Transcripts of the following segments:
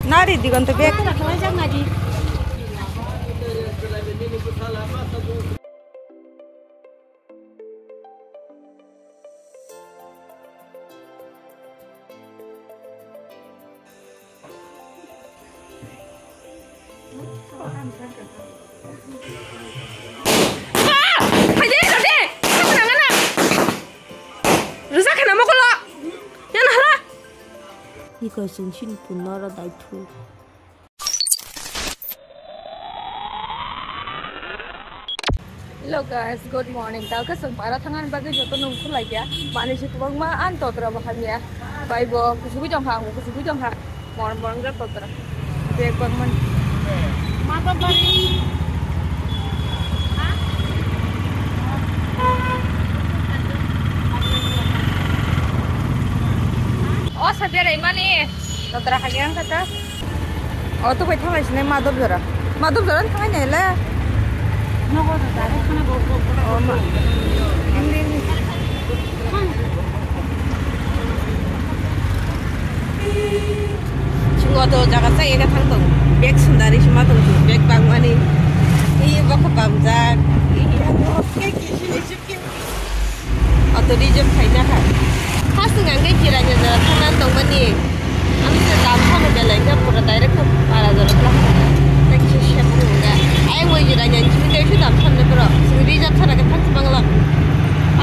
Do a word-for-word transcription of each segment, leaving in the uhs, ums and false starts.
Nari digonto bag. Rwsa khana mokolo. Yana hala. Iko sing sini punno ro dai thu. Hello guys, good morning. Tao ka song para thangan bagwi joto nung khulai ya. Mani si kwbangma an totra bo hamya. Bai bo kusugwi tong ha, kusugwi tong ha. Mor mor wngkha totra. Bag bag man. Ma to bari. O sa berai mani. Totra hagi ang kata. O to bai thanglai sinai Madop jora. Madop jora thanglai nai le. Nogo da da khana bo bo. O ma. Hindi hindi. Chungo to jaga sa ega thang tong. Bag sundari sima tong. Bag bangmani. Iya bokha bamjak. Iya no. Auto reserve khaina kha. First wng ang khe Jiranya jora thangna tongmani. Ang se dam phano belai khe pura direct khe para jora thang. Tei kisa sep wng kha. Ayang bo Jiranya ni simi tei dam phano borok. Simi reserve sana khe thang bangla.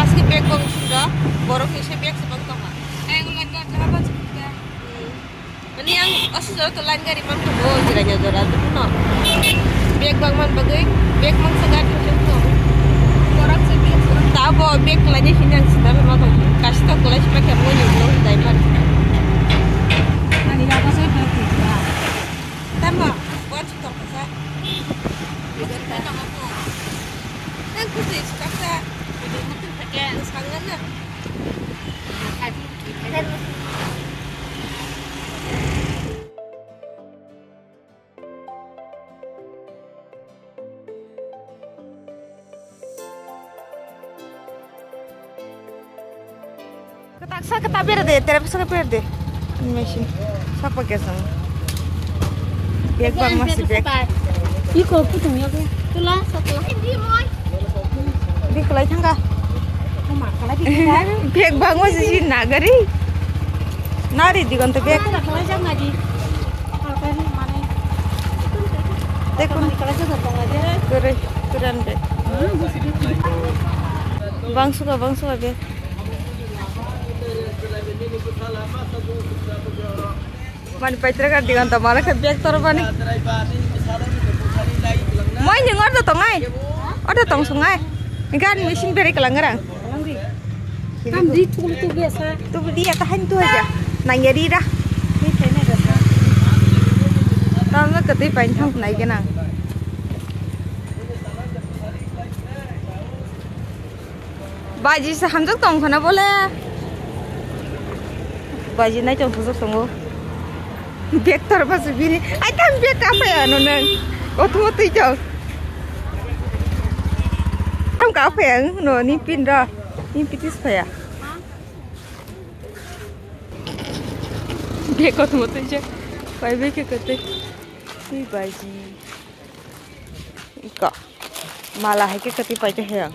Aske bag bong sura. Borok kisa bag se bang tongma. Ayang lagi jora ba. Mani ang aswk jora to line gari mankha bo Jiranya jora to no. Bag bag man bagwi bag mangsa gari thang to. Korak se bag se. Ta bo bag kwlai ni hinang sita ma tong. Kaisa to kwlai sima khe mo ni bo dai man. Ani ya ba se bag ya. Tamo wan si tong sa. Bag ta ma ko. Nang ku se sikap sa. Bag mo tun pakai. Sangana. Ketak sa ketak ber de, terep sa ber de. Mesin. Sapa kesang. Bag bang masih bag. Iko putung ya ke. Tula satu. Di kelai thangka. Koma kelai di. Bag bang masih si nagari. Nari digonto bag. Kelai jam lagi. Tekun. Kelai jam lagi. Kere keran bag. Bang suka bang suka bag. Mani paitra kar digan ta mara khe bag tor bani. Moi ni ngor da tongai. Oda tong sungai. Gan machine beri kelang ngarang. Tam di tukul tu biasa. Tu dia tahan tu aja. Nang ya di dah. Ni kena dah. Tam na kete pain thang nai kena. Baji se hamjak tong khana bole. Baji nai tong thajak tongo. Bag tor ba se bini. Ai tam bag ka phaya no nang. Otu otu tong. Tam ka phaya no ni pin ra. Ni pitis phaya. Bag otu otu tong. Pai bag ke kete. Ni baji. Iko. Mala hai ke kati pai ke he.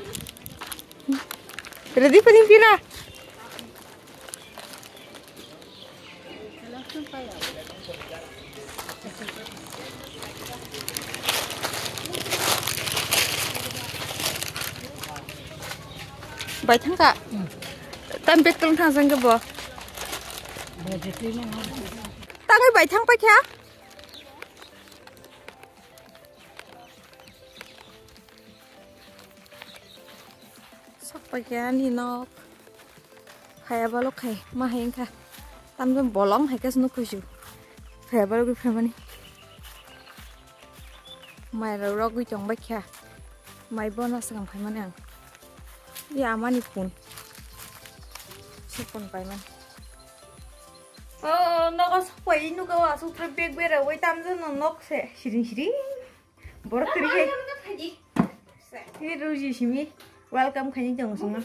Ready pani pina. Bai thangka. Tam bag tong thang jang ke bo. Tangwi bai thang pai kha. Sok paikha ani nok. Phaya balok khai ma hai wngkha. Tamjani bolong hai khe se nuk khuisu. Phaya balok phaimani. Mai rok rogwi tong baikha. Mai bono swkang phaimani ang. Ya amani phone. Se phone paimani. O nogo sok pai nugo asuk thar bag bera wai tamjani nok se siring siring. Borok kwrwi khe. Ni Ruji simi welcome khaini tong songma.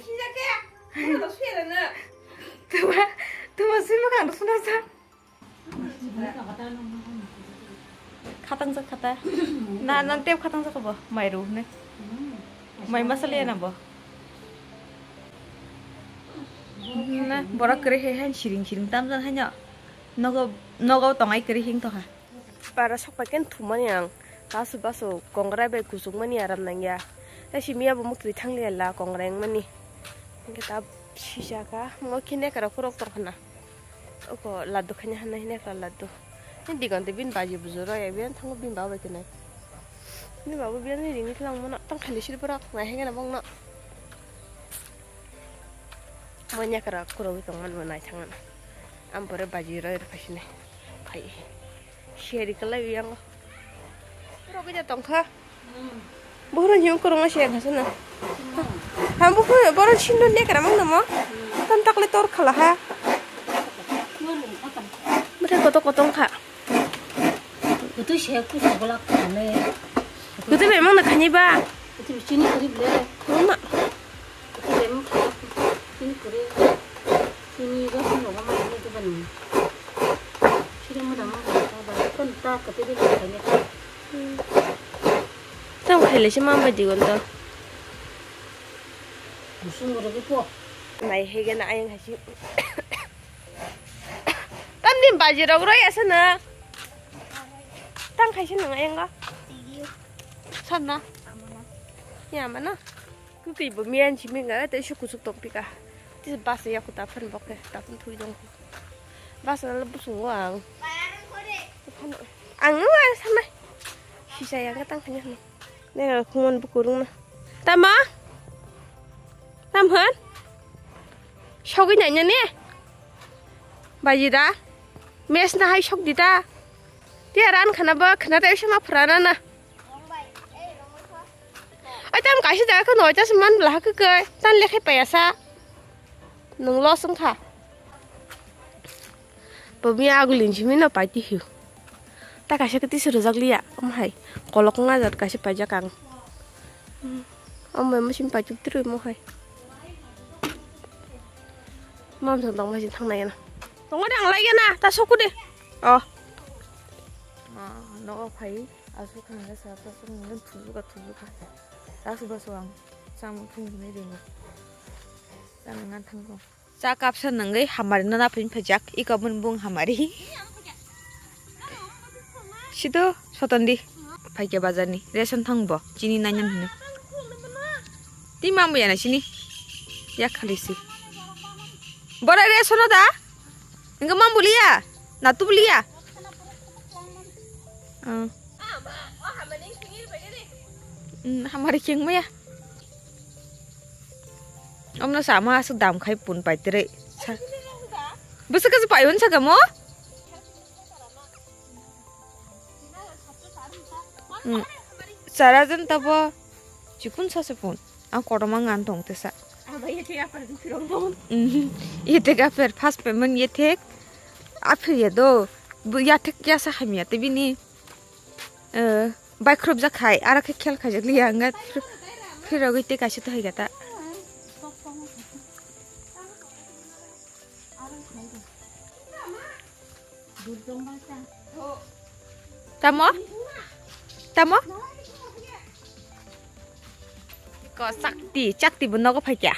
Tuba, tuba simi kang suna sa. Khatang jak khata. Na, na tep khatang jak bo. Mai ru ne. Mai masali na bo. Na, borok kwrwi hai han siring siring tamjak haino. Nogo, nogo tongai kwrwi hing tongkha. Bara sokpai khe thumani ang. Basu basu kongrai bai kuchukmani aram nangya. Tei simi abo muktwi thangliya la kongrai wngmani. Hwnkhe ta sijak kha. Mo khe nekra khorok tongkha na. Oko laddu khaina hanai hinai kha laddu. Ni digon de bin baji bujo roi, biyan thango bin baba bai khe nai. Bin baba biyan ni ringni thlang mano tang khali sir borok nai hengena bongno. Mo nyakara kuro wi tong mano nai thang mano. Am pore baji roi roi khaisine. Khai. Sheri kalai yango. Kuro wi tong kha. Bohrok ni kurungo se khasana. Hambo khe bohrok sindo nekra mang namo. Tam takle tor khala ha. Bwthai kotor kotor kha. Kutu se kusa golak khane. Kutu be mang na khani ba. Kutu chini kuri ble. Mama. Kutu be mang khana. Chini kuri. Chini ga sino ga ma ni tu ban. Chini mo dang ma ga ta ba. Kon ta kutu be khane. Tamo khaile se mam bai digon to. Kusung rwgwi po. Nai hege na ayang hasi. Tam din baji rok roi asa na. Tang khaisa nang ayang ga. Sab na. Ya mana. Kukui bo miyan si minga te su kusuk tok pika. Tis bas ya kuta phan bok ke ta pun thui dong. Bas na lo busung wang. Ang wang sama. Sisa yang tang khaina. Nera khumon bukurung na. Tama? Tam hwn? Sogwi nanya ne? Baji da? Mes na hai sok di ta? Tia ran khana ba khana ta sama phrana na. Ai tam kaisa jaga khe noita se man bla ha khe kai. Tan lekhe payasa. Nung lo sung kha. Bo miya agulin simi no paiti hiu. Ta kaisa khe tisi rwjak liya, omo hai kolok wngna jat kaisa paijak ang. Omo bai musim paijak tiri omo hai. Mam jang tong bai thang nai na. Tongo de ang lai na, ta soku de. Oh. Ma, nogo phai, asuk khang sa ta sok nang thujuka thujuka. Ta su ba so ang, samung thung nai de. Samung ngan thang ko. Cha kapsa nangwi hamari no naphin phajak, iko mun bung hamari. Sido sotondi phaikhe bazar ni ration thang bo chini nainan hino. Ti mambo yana chini. Ya khali si. Bora ration da? Inga mambo liya? Na tu liya? Ah. Mm, hamari king maya. Omno sama asuk dam khai pun pai tere. Sa-, bwswk kasu pai hwn saka mo? Mm. Sara jan tabo chikun sa se pun. Ang kotorma ngan tong te sa. Aba ye thek apar di phirong tong. Mm. Ye thek apar first payment ye thek. Apir ye do. Bu ya thek ya sa hamya te bini. Eh, bai khrupjak khai, aro khe khel khaijak liya, hwnga phir-, phirogwi tei kaisa to hai gata. Tamo? Tamo? Ko chakti, chakti bo nogo phaikya.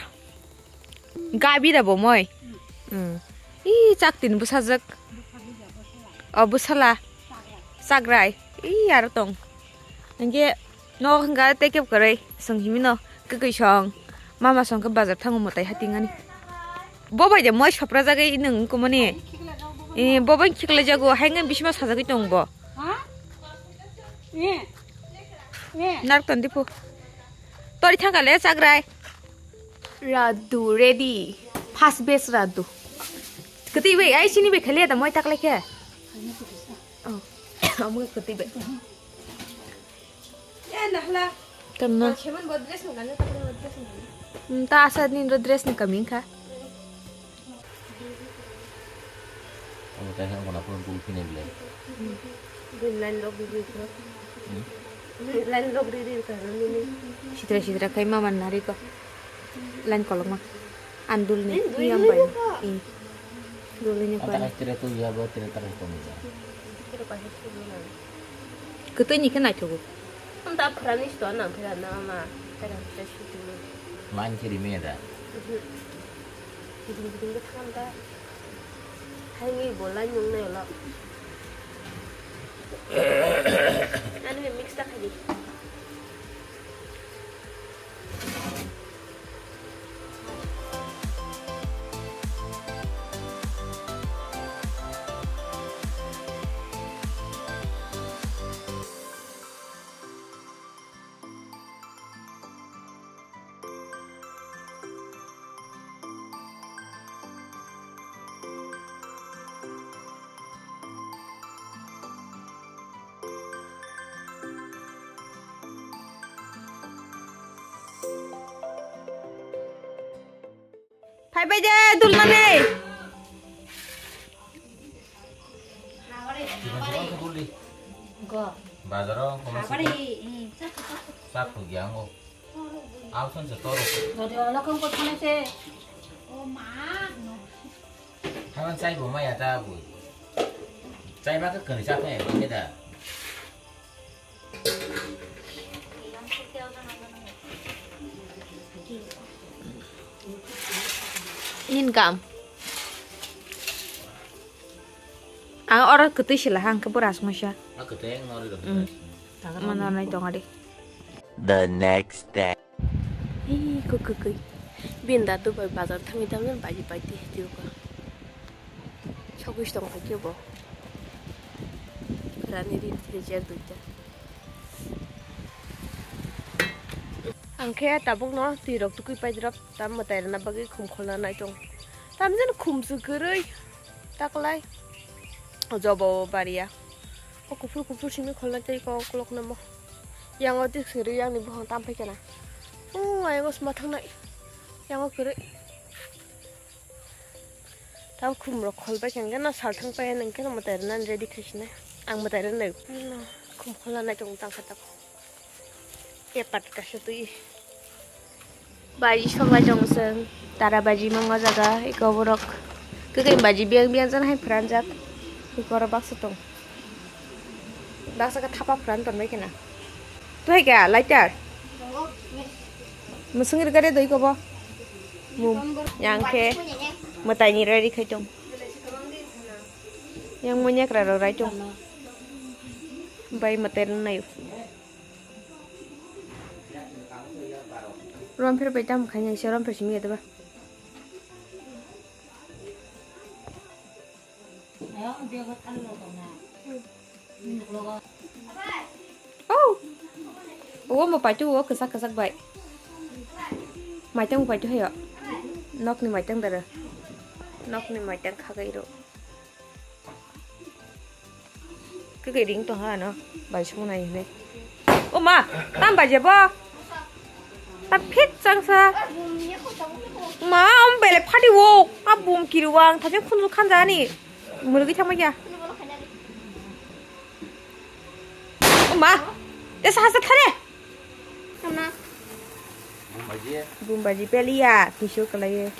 Gabi da bo moi. Hmm. Ih, chakti ni bwsajwk. O bwsala. Chagrai. Ih, aro tong. Hingke nogo hingka tei kebo kwrwi. Song himino. Kwkwi song. Mama song khe bazar thango mwtai hatingani. Bo bai de moi sopra jagwi nung kumani. Eh, bo bai khiklai jago. Haingan bisima sajagwi tong bo. Ha? Eh. Eh. Narwk tong dipu. Tori thangka le chagrai. Raddu ready. First base raddu. Kwtwi bai, ai sini bai khali da moi taklai khe. Oh, omo kwtwi bai. Ya nahla. Tamna. Khemon bo dress nang kanya, takle bo dress nang kanya. Hmm, ta asa ni ro dress ni kaming kha. Abo tai hwnba na phone bul phine bile. Green line rok riri kha. Hmm? Green line rok riri kha, riri. Sitra sitra khai mama nari ko. Line kolok ma. Andul ni. Eh, dui yang line bai. Ko. Eh. Dul ni ko. Ata kai tira tu ya ba tira tara ko ni ya. Tira pa hai tu na. Kwtwi ni khe naithogo. Ang ta phrani sto nang phira na ma. Phira phira shooting. Line khe rimi da. Mhm. Giding giding khe thang da. Hai ni bo line nung nai lo. Ani mix ta khai di. Phai bai de, dulmani. Bazaro, kono sini. Sak tu giang ko. Alson se toro. Dodi olo kong ko thane se. O ma, no. Haman chai bo maya ta bo. Chai ma ka kani sa phe bo da. Income. Ang oro kwtwi sila hang khe bwrasmasa. A kwtwi ang nori rok. Mm. Mano nai tonga de. The next day. Ei, kuk, kuk, kuk. Binda Dubai bazar thangwi tamjani baji pai twi, twi kha. Sogwi tong kha khe bo. Rani ri, ri, jer duita. Ang khe tabukno twi rok tukui pai drop, tam mwtai rwna bagwi khum kholna nai tong. Tamjani khum se kwrwi, taklai. Jobo bariya. O kuphur kuphur simi kholna tei kok kolok namo. Yang o tik siri yang ni buhang tam phai kana. O ayang o sma thangnai. Yang o kwrwi. Tamo khum rok khol pai khe hwnkhe no sal thang pai hwnkhe no mwtai rwna ready khai sina. Ang mwtai rwnai. Khum kholna nai tong tang kha tamo. Epat kaisa twi. Baji soklai tong chwng, tara baji mangma jaga, eko borok kwkwi baji biyang biyang jan hai phranjak, eko oro baksa tong, baksa khe thapa phran tonbai khena. Tuhai kha lighter? Mwswngri gari doi kobo? Mum. Yang khe mwtaini ready khai tong. Yang munyakra rok rai tong. Bai mwtai rwnai. Rom pher bai tamo khaina se rom pher simi yadaba. Oh. Omo paitu o kwchak kwchak bai. Maitang paitu hayo. Nokni maitang dara. Nokni maitang khagai ro. Keke ring tong ha no, bai sung nai hinui. O ma, tam bai je bo? Tam phit chang sa. Ma, om bele phati wo. A bum kiri wang, thajeng khunju khan jani. Murgi thang ma ya. O ma, te sa sa thare. Bumbaji. Bumbaji peliya, tisu kalai.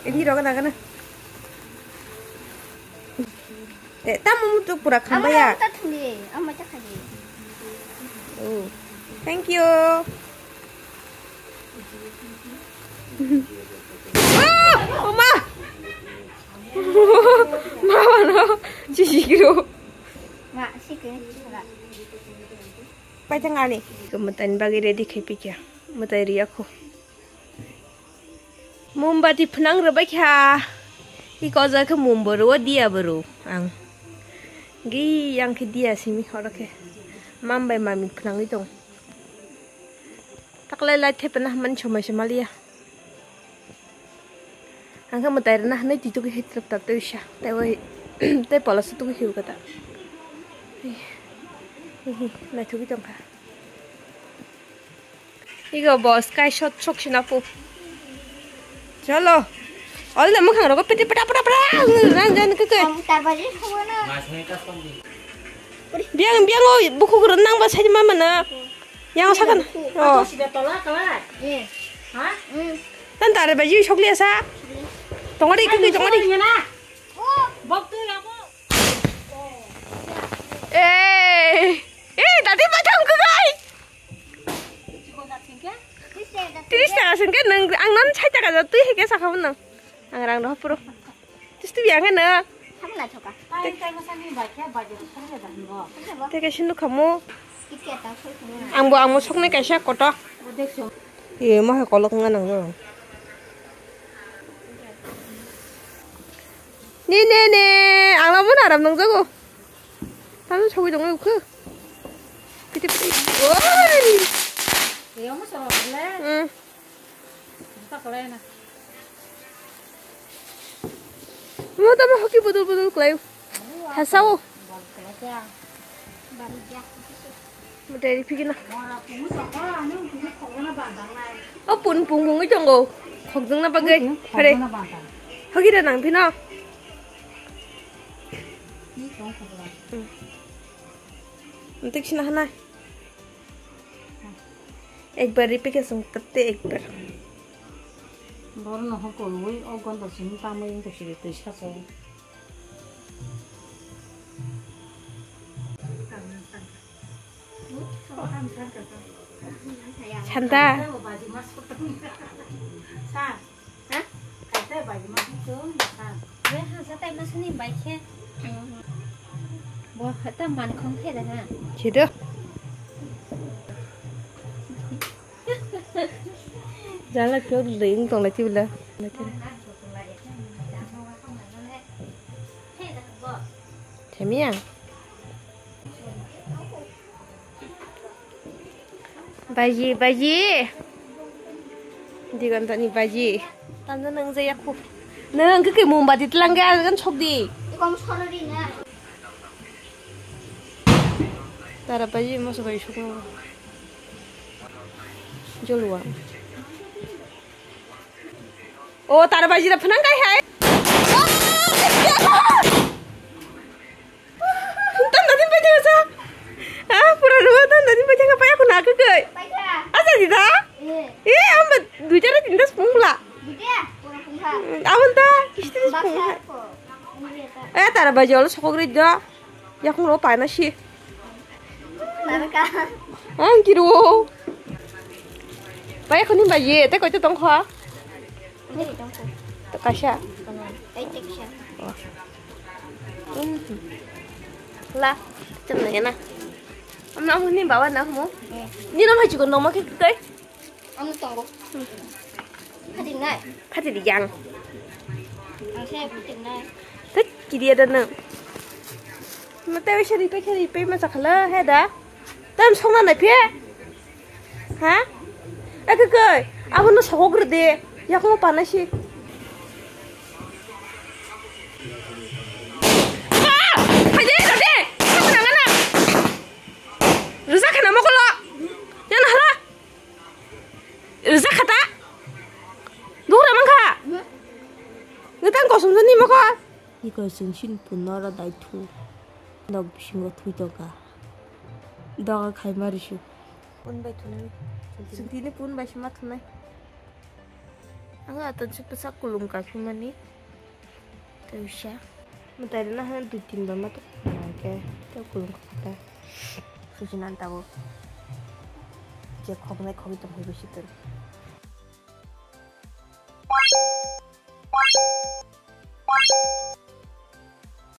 Ini roga naga na. Eh, tamu mutu pura khamba ya. Ama ta thuli, ama ta khali. Oh, thank you. Ah, oma. Mama no, chichigro. Ma, sikhe, sala. Paitang ani. Ko mwtai ni bagwi ready khai pikya. Mwtai riya kho. Mombati phnang rwbai kha. Iko ja khe mum bo rwo, diya bo rwo ang. Gi yang khe diya simi oro khe. Mam bai mami phnangwi tong. Taklai light thepana hamani somai se maliya. Ang khe mwtai rwna hinwi twi tugwi hai twrwk tak twi sa. Tei bai tei pola se tugwi hiu kata. Naithugwi tongkha. Igo bo sky shot sok sina pu. Cholo. Ol na mukhang rogo pete peta peta peta. Rang jan ke ke. Biang biang o bukhuk rw nang ba sai ma mana. Yang sakan. Oh. Sida tola kala. Eh. Ha? Hmm. Tan tare baji sokli asa. Tongari kiki tongari. Yana. Oh. Bok Tei paithang kwbai. Tris taka singke nang ang nan sait taka jat twi hike sakha nang. Ang rang doh puro. Tris twi yang na. Tei kaisa nukha mo. Angbo angbo soknai kaisa koto. Ye mo hai kolok wngna nang. Ni ne ne, ang lamo na aram nang jago. Tamo sogwi tongo ukho. Piti piti. Oi. Ye mo so le. Hmm. Mo tamo hoki budul budul klai. Hasao. Mo dari pigi na. O pun pung pung tongo. Khokjong na bagwi. Hare. Hoki da nang pino. Ntik sina hana. Ekbar ripi ke sung kate ekbar. Bor no ho kolwi o gonda sini tamwi wngkha siri twi sacha. Santa. Sa. Ha? Kaisa bai ma sung sa. Be ha sa tai ma suni bai khe. Bo ta man khong khe da ha. Chido. Jala kyo ding tong la chibla. Themia. Baji, baji. Digon tani baji. Tanda nang jaya khu. Nang ke ke mombati telang ke agan sok di. Ikong sorori na. Tara baji mo sobai sok no. Jolwa. O tara baji da phnang kai hai. Tanda din pai thang sa. Ah, pura ruwa tanda din pai thang pai aku nak kai. Asa di da? Eh, amba duita ra tinta sepung la. Abon ta kisti sepung. Eh, tara baji olo sokok ri da. Yakung ro paina si. Ang kiro. Pai khoni baji te koito tong kha. Kaisa. La, chum na na. Amna amni bawa na mo. Ni no mai chiko no ma ke kai. Ang tongo. Khati nai. Khati di yang. Ang se khati nai. Tek kiri ada na. Mate wisa ripe khe ripe ma sakhala he da. Tam songna nai phe. Ha? Eke koi. Abo no sokok rede. Yakmo panasi. Ah! Haje rede. Reza khana mokolo. Yana hala. Rwjak kha ta? Dugra mankha? Ngetang kosom jani mokol? Iko chwng sin punno oro dai thu. Nok bisingo thui tongkha. Doga khaima risu. Pun bai thunani. Chwng tini pun bai sima thunai. Ang aton si pesak kulum kaphimani. Tei usia. Mwtai rwna hwnwi dui tin bar ma tuk hwnka hwnkhe tei kulum kha ta. Susi nan tabuk. Je khoknai khogwi tong phai bwswk tong.